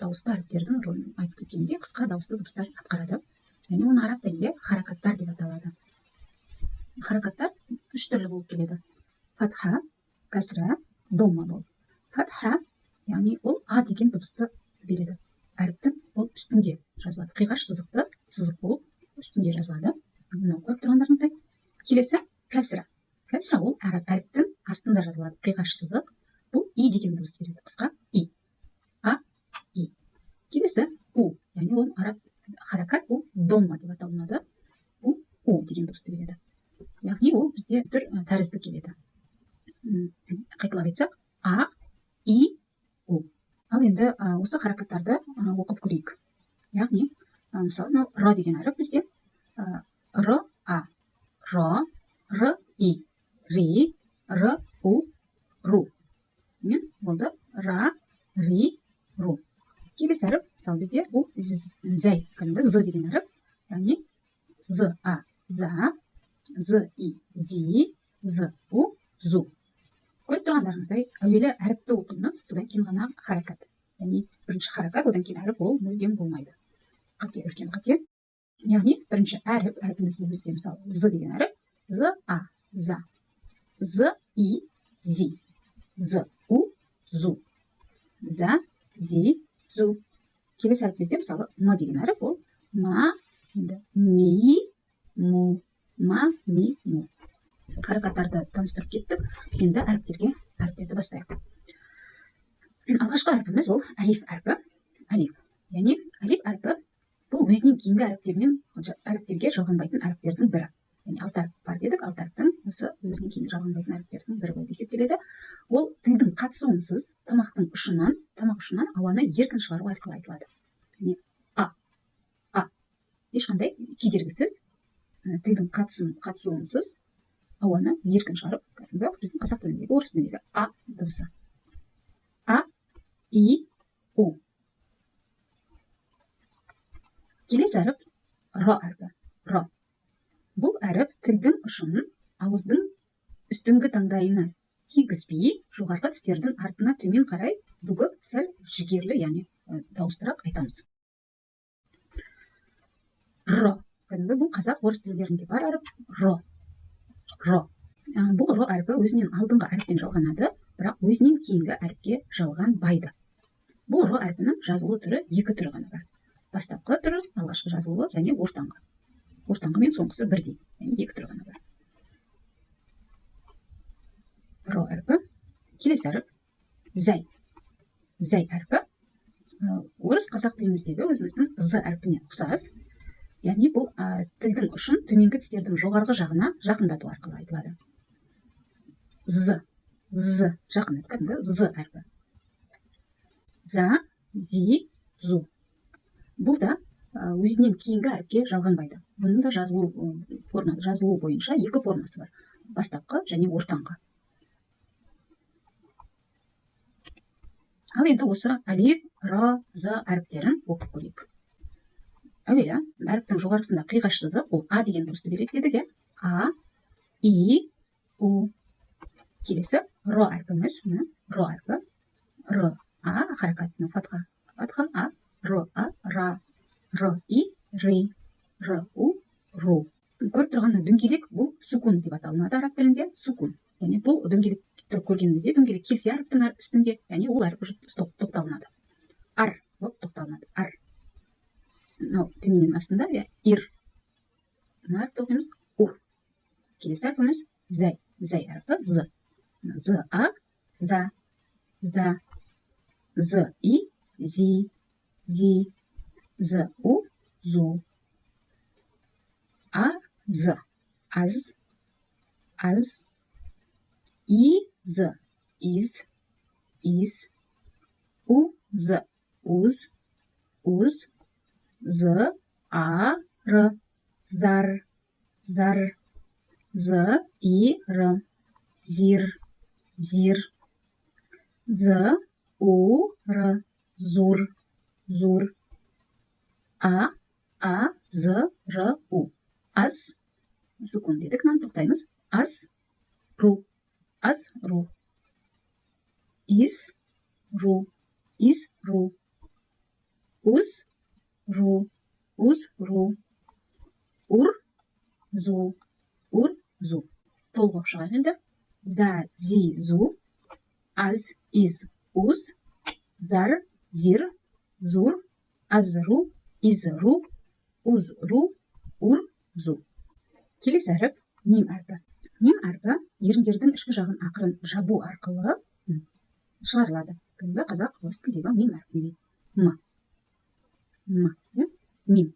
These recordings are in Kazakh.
Дауысты әріптердің рөлін айтып кеткенде, қысқа дауысты дыбыстар атқарады. Және оны араб тілінде харакаттар деп аталады. Харакаттар үш түрлі болып келеді. Фатха, кәсра, домма болып. Фатха, яғни ол а деген дыбысты береді. Әріптің ол үстінде жазылады. Қиғаш сызықты сызық болып үстінде жазылады. Мынау көріп тұрғандарыңыздай. Келесі кәсра. Кәсра ол әріптің астында жазылады. Қиғаш сызық бұл и деген дыбысты береді. Қысқа и. А, и. Келесі у, яғни ол араб харакат, ол домма деп аталынады. Бұл у деген дыбысты береді. Яғни ол бізде үтір тәрізді келеді. Қайталап айтсақ, а, и, у. Ал енді осы харакаттарды оқып көрейік. Яғни, мысалы, мынау р деген әріп бізде, р, а, р, р, и, ри, р, у, ру. Міне болды. Ра, ри, ру. Келесі әріп, мысалы, бізде бұл зәй, кәдімгі з деген әріп, яғни з, а, за, з, и, зи, з, у, зу. Көріп тұрғандарыңыздай, әуелі әріпті оқимыз, содан кейін ғана харакат. Яғни бірінші харакат, одан кейін әріп, ол мүлдем болмайды. Қате, үлкен қате. Яғни бірінші әріп, әрпіміз бұл бізде, мысалы, з деген әріп, з, а, за, з, и, зи, з, у, зу, за, зи, зу. Келесі әріп бізде, мысалы, м деген әріп, ол ма, енді ми, му, ма, ми, му. Харакаттарды таныстырып кеттік. Енді әріптерді бастайық. Алғашқы әрпіміз ол әлиф әрпі. Әлиф. Яғни әлиф әрпі бұл өзінен кейінгі әріптерге жалғанбайтын әріптердің бірі. Яғни алты әріп бар дедік, алты әріптің осы өзінен кейін жалғанбайтын әріптердің бірі болып есептеледі. Ол тілдің қатысуынсыз тамақ ұшынан ауаны еркін шығару арқылы айтылады. Яғни а, а ешқандай кедергісіз, тілдің қатысуынсыз ауаны еркін шығарып, кәдімгі біздің қазақ тіліндегі, орыс тіліндегі а дыбысы. А, и, у. Келесі әріп р әрпі. Р. Бұл әріп тілдің ұшын ауыздың үстіңгі таңдайына тигізбей, жоғарғы тістердің артына төмен қарай бүгіп, сәл жігерлі, яғни дауыстырақ айтамыз. Р. Кәдімгі бұл қазақ, орыс тілдерінде бар әріп. Р. Р. Бұл р әрпі өзінен алдыңғы әріппен жалғанады, бірақ өзінен кейінгі әріпке жалғанбайды. Бұл р әрпінің жазылу түрі екі түрі ғана бар. Бастапқы түрі, алғашқы жазылуы және ортаңғы. Ортаңғы мен соңғысы бірдей, яғни екі түрі ғана бар. Р әрпі. Келесі әріп зәй. Зәй әрпі. Орыс қазақ тіліміздегі өзіміздің з әрпіне ұқсас. Яғни бұл, тілдің ұшын төменгі тістердің жоғарғы жағына жақындату арқылы айтылады. З, з, жақын, кәдімгі з әрпі. За, зи, зу. Бұл да, өзінен кейінгі әріпке жалғанбайды. Бұның да жазылу бойынша екі формасы бар. Бастапқы және ортаңғы. Ал енді осы әлиф, р, з әріптерін оқып көрейік. Әуелі әріптің жоғарғысында қиғаш сызық, ол а деген дыбысты береді дедік, иә? А, и, у. Келесі р әрпіміз, міне, р әрпі. Р, а, харакат, міне, фатха, фатха, а, р, а, ра, р, и, ри, р, у, ру. Көріп тұрған дөңгелек бұл сукун деп аталынады араб тілінде, сукун. Яғни бұл дөңгелекті көргенімізде дөңгелек келсе әріптің үстінде, яғни ол әріп уже стоп, тоқталынады. Ар болып тоқталынады. Ар. Мынау төменнің астында, иә, ир. Мына әріпті оқимыз ур. Келесі әрпіміз зәй. Зәй әрпі з. З, а, за, за, з, и, зи, зи, з, у, зу. А, з, аз, аз, и, з, из, из, у, з, уз, уз, з, а, р, зар, зар, з, и, р, зир, зир, з, у, р, зур, зур, а, а, з, р, у. Аз, сукун дедік, мынаны тоқтаймыз. Аз, ру, аз, ру, из, ру, из, ру. Уз, ру, уз, ру. Ур, зу, ур, зу. Толық оқып шығайық енді. За, зи, зу. Аз, из, уз. Зар, зир, зур. Азру, изру, узру, урзу. Келесі әріп мим әрпі. Мим әрпі еріндердің ішкі жағын ақырын жабу арқылы шығарылады. Кәдімгі қазақ орыс тіліндегі мим әрпіндей. М. М, иә? Мим.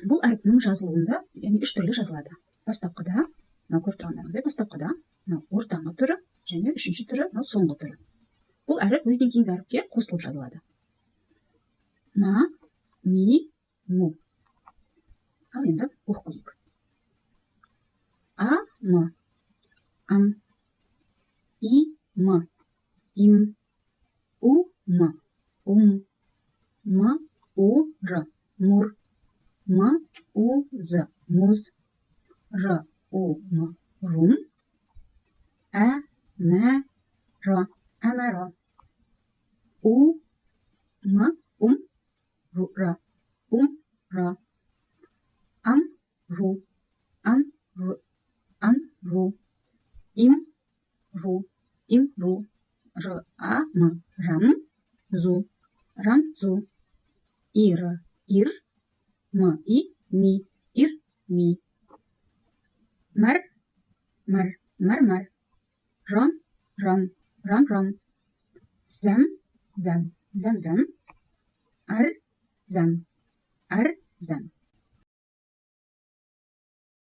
Бұл әріптің жазылуында, яғни үш түрлі жазылады. Бастапқыда, мынау көріп тұрғандарыңыздай, бастапқыда, мынау ортаңғы түрі және үшінші түрі, мынау соңғы түрі. Бұл әріп өзінен кейінгі әріпке қосылып жазылады. Ма, ми, му. Ал енді оқып көрейік. А, м, ам, и, м, им, у, м, ум, м, у, р, мур, м, у, з, муз, р, у, м, рум, ә, мә, р, әмәр, у, м, ум, ру, р, ум, р, ам, ру, ам, ру, ам, ру, им, ру, им, ру, р, а, м, рам, зу, рам, зу, ир, ир, м, и, ми, ир, ми. Мар, мар, мар, мар, рам, рам, рам, рам, зам, зам, зам, зам, ар, зам, ар, зам.